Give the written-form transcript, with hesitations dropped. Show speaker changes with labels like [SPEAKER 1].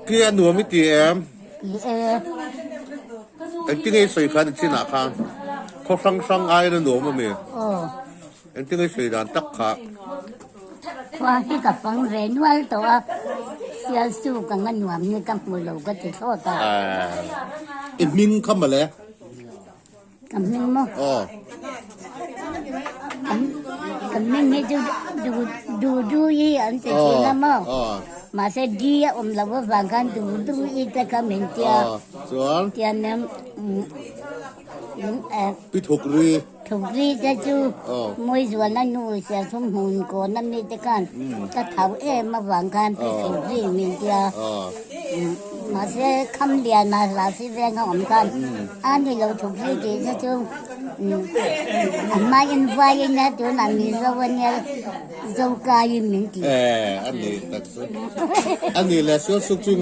[SPEAKER 1] Khi a nuam i ti em?
[SPEAKER 2] Ti e.
[SPEAKER 1] Engtin nge i sawi khan i chinah khan khaw hrang hrang aiin a nuam a mi?
[SPEAKER 2] Aw.
[SPEAKER 1] Engtin nge i sawi dan tak kha?
[SPEAKER 2] Khua hi ka fang ve nual tawh a, Sialsu ka nga nuam hi ka hmu lo ka ti thlawt a.
[SPEAKER 1] I hming kha mawle?
[SPEAKER 2] Ka hming maw?
[SPEAKER 1] Aw.
[SPEAKER 2] Ka hming hi chu Dudu-i an ti thin a maw?
[SPEAKER 1] Aw.
[SPEAKER 2] Mahse D a awm loh avang khan Dudu-i te kha min tia.
[SPEAKER 1] Aw, chuan?
[SPEAKER 2] Tian
[SPEAKER 1] Pi thuk ri.
[SPEAKER 2] Thuk ri te chu Mawizuala nu Sialthum hmun kawn a mi te khan ka thau em avang khan pi thuk ri min tia. Mahse Khamliana hla si veng a awm khan a ni lo thuk ri tih te chu a hmain vaiin a tunah Mizo a nia Zokaiin min ti.
[SPEAKER 1] A ni tak chu. A ni le Sialsuk chu.